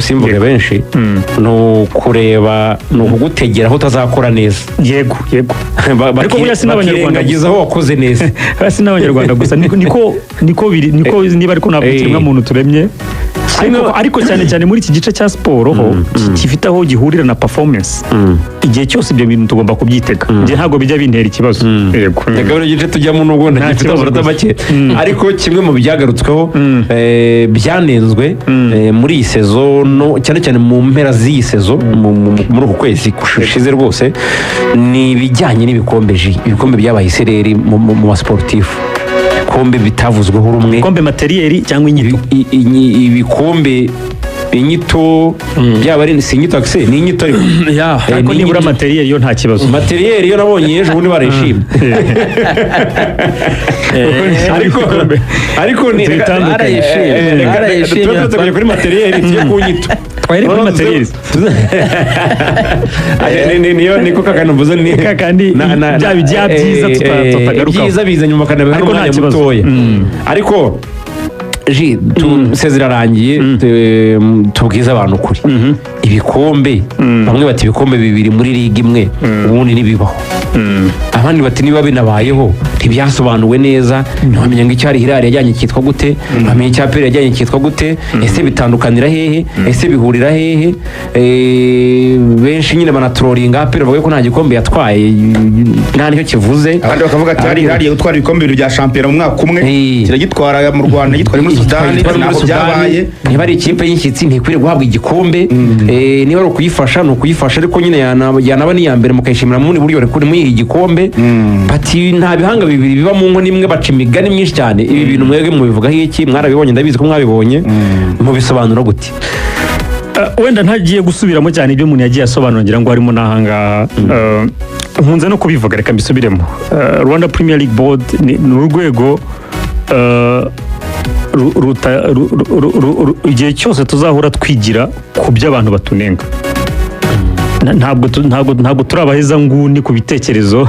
Simvuge benshi, ni ukureba, ni ukugutegera aho utazakora neza. Yego. Ariko buriya si n'Abanyarwanda Bakirengagiza aho wakoze neza. Buriya si n'Abanyarwanda gusa, niko biri, niko niba ariko ntabwo ikiremwamuntu turemye, ariko cyane cyane muri iki gice cya siporo ho gifite aho gihurira na performance, igihe cyose ibyo bintu tugomba kubyitega. Njye ntabwo bijya bintera ikibazo, yego. Reka bino gice tujyamo nubwo Nta ntagifite kibazo amanota rwose. make, ariko kimwe mu byagarutsweho, byanenzwe muri iyi saison, no cyane cyane mu mpera z'iyi saison, muri uku kwezi gushize rwose, ni ibijyanye n'ibikombe ji ibikombe byabaye isereri mu basportifs, ibikombe bitavuzweho rumwe. Ibikombe matériel cyangwa inyito? Ibikombe, inyito, byaba ari si inyito akise, ni inyito ariko. Ariko ni nibura inyito. Matériel yo nta kibazo. Matériel yo nabonye ejo bundi barayishimye, ariko ni Zitandukanye. Barayishimye. Reka Barayishimye. tube turetse kujya kuri matériel, tujye ku nyito. Twari kuri matériel. Niyo niko kakandi mvuze ni Kakandi bya byiza tutagarukaho. Ibyiza biza nyuma bakanabiha Ariko nta n'umwanya kibazo. mutoya. Ariko ji tu zirarangiye, tubwize abantu ukuri. Ibikombe, bamwe bati ibikombe bibiri muri ligue imwe ubundi ntibibaho, abandi bati niba binabayeho ntibyasobanuwe neza, ntiwamenya ngo icyo Al Hilal yajyanye cyitwa gute, ntiwamenya icyo APR yajyanye cyitwa gute, ese bitandukanira hehe, ese bihurira hehe? Benshi nyine banatrollinga APR bavuga ko nta gikombe yatwaye, nta nicyo kivuze. Abandi bakavuga ati hari hariya gutwara ibikombe bibiri bya shampiyona mu mwaka umwe, kiragitwara mu Rwanda, gitwara muri Sudani, Itwara muri ntabwo Sudani, byabaye. Niba ari ikipe y'inshyitsi ntikwiriye guhabwa igikombe. Niba ari ukuyifasha ni ukuyifasha, ariko nyine yanaba n'iya mbere mukayishimira mu bundi buryo, reka muyiha igikombe. Bati nta bihanga bibiri biba mu nkono imwe, baca imigani myinshi cyane. Ibi bintu mwebwe mubivugaho iki? Mwarabibonye, ndabizi ko mwabibonye, mubisobanura gute? Wenda ntagiye gusubiramo cyane ibyo umuntu yagiye asobanura, ngira ngo harimo n'ahangaha. Nkunze no kubivuga, reka mbisubiremo. Rwanda Premier League Board ni urwego igihe cyose tuzahora twigira ku byo abantu batunenga. Ntabwo turi abahezanguni ku bitekerezo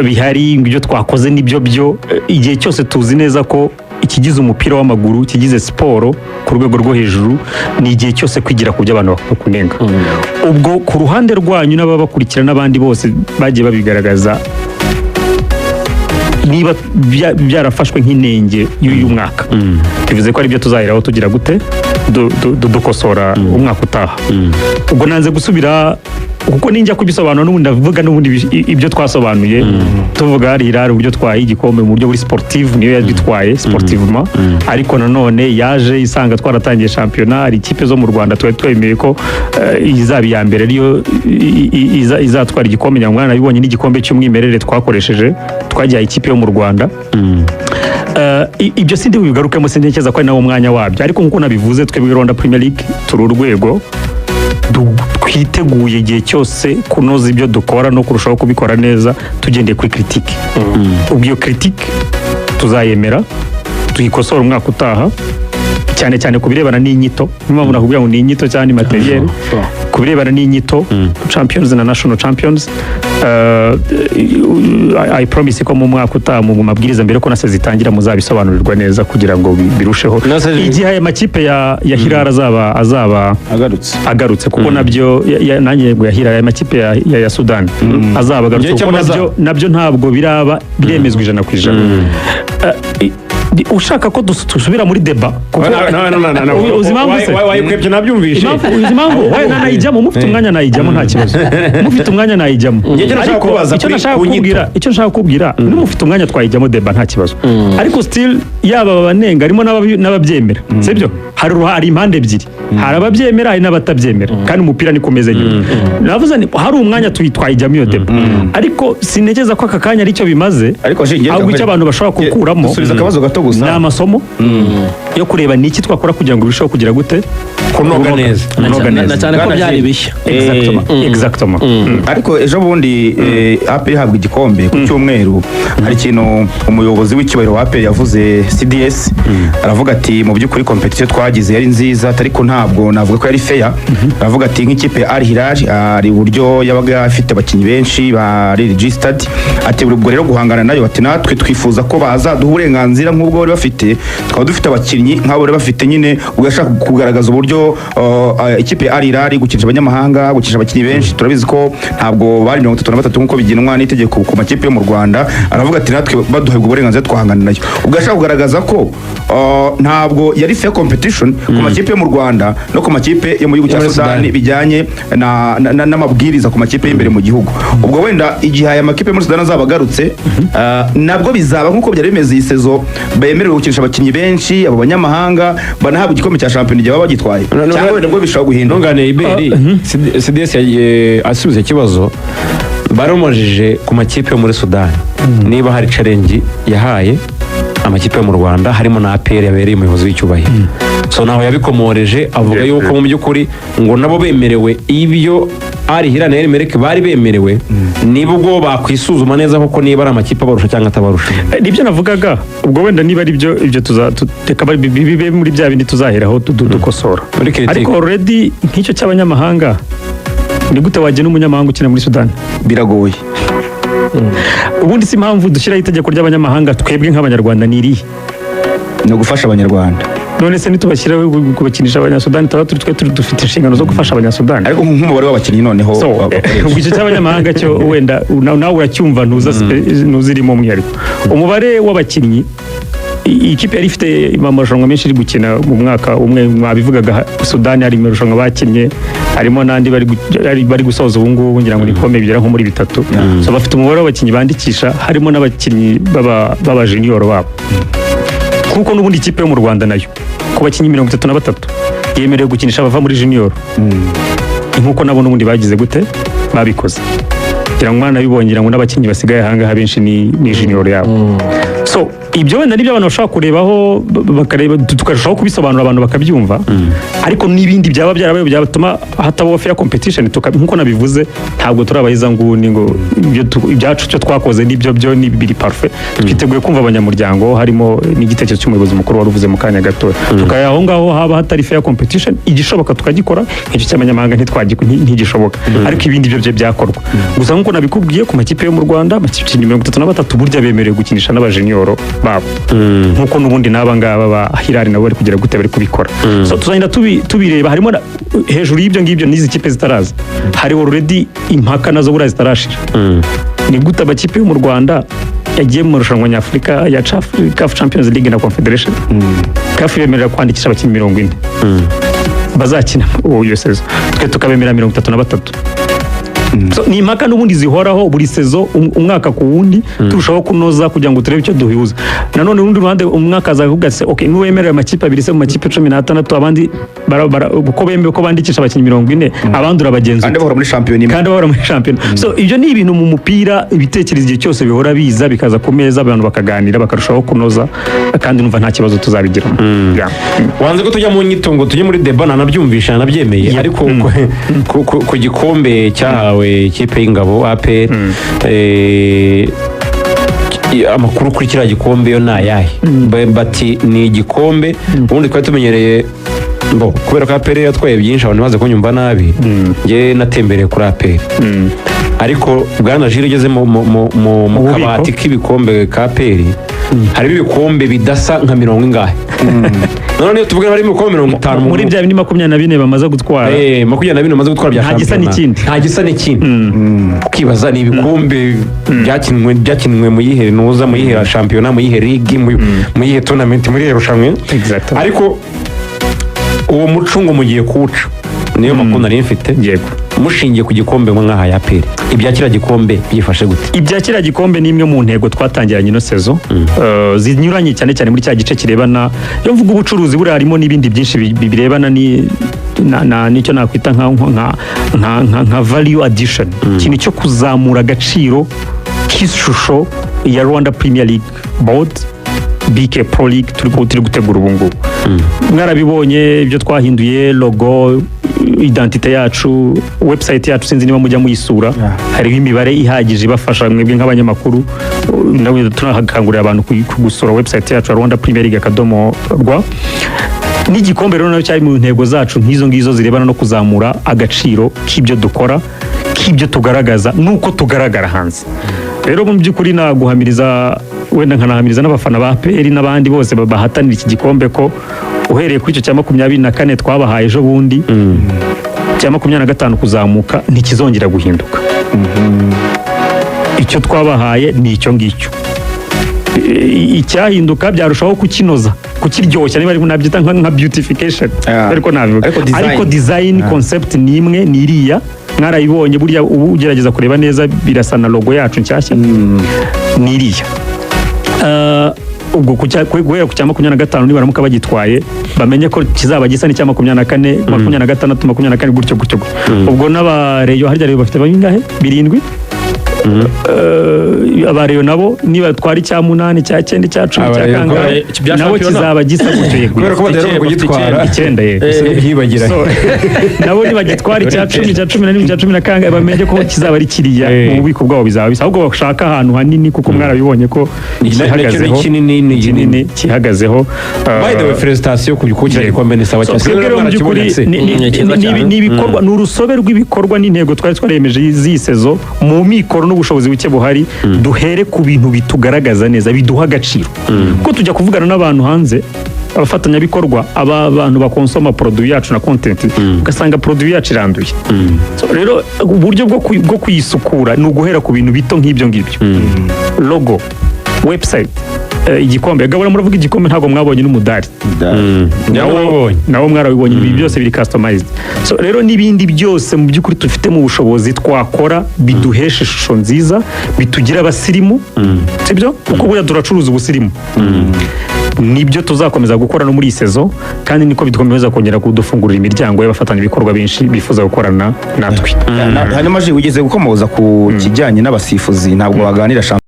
bihari ngo ibyo twakoze nibyo byo. Igihe cyose tuzi neza ko ikigize umupira w'amaguru, ikigize siporo ku rwego rwo hejuru, ni igihe cyose kwigira ku byo abantu bakunenga. Ubwo ku ruhande rwanyu n'ababakurikira n'abandi bose bagiye babigaragaza, niba byarafashwe nk'inenge y'uyu mwaka, bivuze ko ari byo tuzaheraho tugira gute? Dukosora umwaka utaha. Ubwo nanze gusubira kuko ninjya kubisobanura n'ubundi ndavuga n'ubundi ibyo twasobanuye, tuvuga hari Hilal uburyo twaye igikombe mu buryo buri sportive, niyo yagitwaye sportivement, ariko nanone yaje isanga twaratangiye shampiyona, hari ikipe zo mu Rwanda twari twemeye ko izaba iya mbere ariyo izatwara igikombe. Nyamwana nabibonye n'igikombe cy'umwimerere twakoresheje, twagihaye ikipe yo mu Rwanda. Ibyo sindi bubigarukemo, sintekereza ko ari nawo mwanya wabyo, ariko nk'uko nabivuze, twebwe Rwanda Premier League turi urwego twiteguye igihe cyose kunoza ibyo dukora no kurushaho kubikora neza tugendeye kuri critique. Ubwo iyo critique tuzayemera, tuyikosora umwaka utaha, cyane cyane ku birebana n'inyito. Niyo mpamvu nakubwira ngo ni inyito cyangwa ni matériel. Ku birebana n'inyito, champions na national champions, I promise ko mu mwaka utaha mu mabwiriza, mbere ko na saison itangira, muzabisobanurirwa neza kugira ngo birusheho Na saison- igihe aya makipe ya Hilal azaba agarutse. Agarutse, kuko nabyo nanjye ngo ya Hilal, aya makipe ya Sudani azaba agarutse, Igihe kuko cy'amaza- nabyo ntabwo biraba biremezwa 100%. Ushaka ko dusubira muri débat kuko No, no. Uzi impamvu se? Wayikwebye, nabyumvishe. Uzi impamvu? Wenda nayijyamo, mufite umwanya nayijyamo, nta kibazo, mufite umwanya nayijyamo. Njye icyo nashaka Ariko kubaza icyo nashaka ku nyito. kubwira, icyo nshaka kubwira, nimufite umwanya twayijyamo débat, nta kibazo, ariko still yaba abanenga harimo n'ababyemera, sibyo? Hari impande ebyiri, hari ababyemera, hari n'abatabyemera, kandi umupira niko umeze nyine. Navuze nti hari umwanya twayijyamo iyo débat, ariko sintekereza ko aka kanya aricyo bimaze. Ariko Jay, Ahubwo icyo abantu bashobora gukuramo dusubiza akabazo gato gusa. Ni amasomo yo kureba ni iki twakora kugira ngo birusheho kugira gute? Kunoga neza. Kunoga na neza. cyane ko Bwana byari Jay. bishya. Exactement. Ariko ejo bundi APR ihabwa igikombe ku cyumweru, hari ikintu umuyobozi w'icyubahiro wa APR yavuze, CDS, aravuga ati mu by'ukuri competition twagize yari nziza, ariko ntabwo navuga ko yari fair. Aravuga ati nk'ikipe ya Al Hilal hari uburyo yabaga afite abakinnyi benshi bari registered, ati ubwo rero guhangana nayo, ati natwe twifuza ko bazaduha uburenganzira nk'ubwo. nk'ubwo bari bafite, tukaba dufite abakinnyi nk'abo bari bafite nyine. Ubwo yashaka kugaragaza uburyo ikipe ya Al Hilal gukinisha abanyamahanga, gukinisha abakinnyi benshi, turabizi ko ntabwo bari 33 nk'uko bigenwa n'itegeko ku makipe yo mu Rwanda. Aravuga ati natwe baduhabwa uburenganzira twahangana nayo. Ubwo yashaka kugaragaza ko ntabwo yari fair competition ku makipe yo mu Rwanda no ku makipe yo mu gihugu cya Yo muri Sudani Sudani. bijyanye n'amabwiriza ku makipe y'imbere mu gihugu. Ubwo wenda igihe aya makipe yo muri Sudani azaba agarutse, nabwo bizaba nk'uko byari bimeze iyi saison, bemerewe gukinisha abakinnyi benshi, abo banyamahanga banahabwa igikombe cya shampiyona igihe baba bagitwaye, No, no, cyangwa no. wenda bwo bishobora guhinduka. Ntunganiye Iberi, CDS yagiye asubiza ikibazo baramubajije ku makipe yo muri Sudani, niba hari challenge yahaye amakipe yo mu Rwanda, harimo na APR yabereye umuyobozi w'icyubahiro. So naho yabikomoreje avuga yuko mu by'ukuri ngo nabo bemerewe ibyo Al Hilal na El Merreikh bari bemerewe, nibwo bakwisuzuma neza koko niba ari amakipe abarusha cyangwa atabarusha. Nibyo navugaga. Ubwo wenda niba ari byo, ibyo tuza reka bibe muri bya bindi tuzaheraho dukosora. Muri critique. Ariko already nk'icyo cy'abanyamahanga, ni gute wagena umunyamahanga ukina muri Sudani? Biragoye. Ubundi si impamvu dushyiraho itegeko ry'abanyamahanga twebwe nk'Abanyarwanda ni irihe? Ni ugufasha Abanyarwanda. None se nitubashyiraho kubakinisha Abanyasudani, tuba turi twe turi dufite inshingano zo gufasha Abanyasudani? Ariko nk'umubare w'abakinnyi noneho So bakoresha. Ubwo icyo cy'abanyamahanga cyo wenda nawe uracyumva, ntuza ntuzirimo umwihariko umubare w'abakinnyi. Ikipe yari ifite amarushanwa menshi iri gukina mu mwaka umwe. Mwabivugaga, Sudani hari amarushanwa bakinnye, harimo n'andi bari gusoza ubu ngubu, ngira ngo ni ibikombe bigera nko muri bitatu. So bafite umubare w'abakinnyi bandikisha, harimo n'abakinnyi b'aba junior babo, kuko n'ubundi ikipe yo mu Rwanda nayo ku bakinnyi 33 yemerewe gukinisha abava muri junior, nk'uko nabo n'ubundi bagize gute babikoze. Ngira ngo umwana bibonye, ngira ngo n'abakinnyi basigaye ahangaha benshi ni junior yabo. So ibyo wenda nibyo abantu bashobora kurebaho, bakareba, tukarushaho kubisobanura abantu bakabyumva. Ariko n'ibindi byaba byarabaye byatuma hatabaho fair competition, nk'uko nabivuze, ntabwo turi abahezanguni ngo ibyacu cyo twakoze nibyo byo ni biri parfait. Twiteguye kumva abanyamuryango, harimo n'igitekerezo cy'umuyobozi mukuru wari uvuze mu kanya gato, tukaya aho ngaho haba hatari fair competition, igishoboka tukagikora. Nk'icyo cy'abanyamahanga ntigishoboka, ariko ibindi byo byakorwa. Gusa nk'uko nabikubwiye, ku makipe yo mu Rwanda, amakipe 33 burya bemerewe gukinisha n'aba junior babo, nk'uko n'ubundi n'aba ngaba ba Hilal nabo bari kugira gute, bari kubikora. So tuzagenda tubireba. Harimo hejuru y'ibyo ngibyo n'izi kipe zitaraza, hari already impaka nazo buriya zitarashira. Ni gute amakipe yo mu Rwanda yagiye mu marushanwa nyafurika ya CAF, CAF Champions League na Confederation, CAF yemerera kwandikisha abakinnyi 40 bazakina uwo iyo saison, twe tukabemera 33? So, ni impaka n'ubundi zihoraho buri saison, umwaka ku wundi, turushaho kunoza kugira ngo turebe icyo duhuza. Nanone urundi ruhande, umwaka azavuga ati okay, niwemerera amakipe abiri se mu makipe 16, abandi uko bemewe ko bandikisha abakinnyi 40, abandi urabagenzura? Kandi bahora muri shampiyona imwe. Kandi bahora muri shampiyona. So ibyo ni ibintu mu mupira, ibitekerezo igihe cyose bihora biza bikaza ku meza, abantu bakaganira, bakarushaho kunoza, kandi numva nta kibazo tuzabigiramo. Yeah. Wanze ko tujya mu nyito ngo tujye muri débat, nanabyumvisha, nanabyemeye. Ariko ku gikombe cyahawe ikipe y'ingabo APR, amakuru kuri kiriya gikombe yo ni ayahe? Bati ni igikombe ubundi twari tumenyereye bo, kubera ko APR yatwaye byinshi, abantu baze kunyumva nabi, njye natembereye kuri APR. Ariko bwana Jire, ugeze mu Ububiko? kabati k'ibikombe ka APR, harimo ibikombe bidasa nka mirongo ingahe. None iyo tuvuga harimo ibikombe 50 muri bya bindi 24 bamaze gutwara. 24 bamaze gutwara bya Nta gisa shampiyona. n'ikindi. Nta gisa n'ikindi. Ukibaza ni ibikombe byakinwe mu yihe nuza, mu yihe shampiyona, mu yihe ligue, mu yihe tournament, muri yihe rushanwe? Exactly. Ariko uwo muco ngo mugiye kuwuca, niyo makuru nari mfite. Yego. Mushingiye ku gikombe mwahaye APR, ibya kiriya gikombe byifashe gute? Ibya kiriya gikombe ni imwe mu ntego twatangiranye ino saison, zinyuranye, cyane cyane muri cya gice kirebana, iyo mvuga ubucuruzi buriya harimo n'ibindi byinshi birebana ni na nicyo nakwita nka value addition, ikintu cyo kuzamura agaciro k'ishusho ya Rwanda Premier League Board, BK Pro League turi gutegura ubu ngubu. Mwarabibonye ibyo twahinduye, logo, identité yacu, website yacu, sinzi niba mujya muyisura. Hariho imibare ihagije ibafasha mwebwe nk'abanyamakuru. Nawe tunakangurira abantu gusura website yacu ya Rwanda Premier League.rw. N'igikombe rero nacyo cyari mu ntego zacu nk'izo ngizo zirebana no kuzamura agaciro k'ibyo dukora, k'ibyo tugaragaza n'uko tugaragara hanze. Rero mu by'ukuri naguhamiriza, wenda nkanahamiriza n'abafana ba APR n'abandi bose bahatanira iki gikombe, ko uhereye kuri icyo cya 24 twabahaye ejo bundi, cya 25 kuzamuka ntikizongera guhinduka. Icyo twabahaye ni icyo ngicyo. Icyahinduka byarushaho kukinoza, kukiryoshya, niba ariko nabyita nka beautification, ariko nabivuga. Ariko design. Ariko design, concept ni imwe, ni iriya mwarayibonye. Burya ubu ugerageza kureba neza birasa na logo yacu nshyashya, ni iriya. Ubwo guhera ku cya 25, nibaramuka bagitwaye, bamenye ko kizaba gisa n'icya 24, 26, 24, gutyo gutyo gutyo. Ubwo n'abareyo, harya Rayon bafite bangahe? Birindwi. Abareyo nabo nibatwara icya munani, icya cyenda, icya 10, icya Abareyo kangahe, bya nabo shampiyona. kizaba gisa gutyo, yego. Kubera ko badaheruka kugitwara. Icyenda, yego. Hibagira. So, nabo nibagitwara icya 10, icya 11, icya cumi na kangahe, bamenye ko kizaba ari kiriya. Mu bubiko bwabo bizaba bisa, ahubwo bashaka ahantu hanini, kuko mwarabibonye ko gihagazeho. Kinini, ni kinini gihagazeho. By the way, félicitations ku kiriya gikombe, ni sawa So, cyane. twebwe rero mu by'ukuri Ni cyiza cyane. ni ibikorwa, ni urusobe rw'ibikorwa n'intego twari twaremeje z'iyi saison. Mu mikoro n'ubushobozi buke buhari, duhere ku bintu bitugaragaza neza, biduha agaciro, kuko tujya kuvugana n'abantu hanze, abafatanyabikorwa, aba bantu bakonsoma produit yacu na content, ugasanga produit yacu iranduye. So, rero uburyo bwo kuyisukura ni uguhera ku bintu bito nk'ibyo ngibyo: logo, website, igikombe. Gabura, muravuga igikombe, ntabwo mwabonye n'umudari. Nawo. Nawo mwarabibonye. Ibi byose biri customized. So rero n'ibindi byose mu by'ukuri dufite mu bushobozi twakora biduhesha ishusho nziza, bitugira abasirimu, sibyo? Kuko buriya turacuruza ubusirimu. Nibyo tuzakomeza gukora no muri iyi saison, kandi niko bidukomeza kongera kudufungurira imiryango y'abafatanyabikorwa benshi bifuza gukorana natwe. Hanyuma je wigeze gukomoza ku kijyanye n'abasifuzi, ntabwo baganira shampiyona.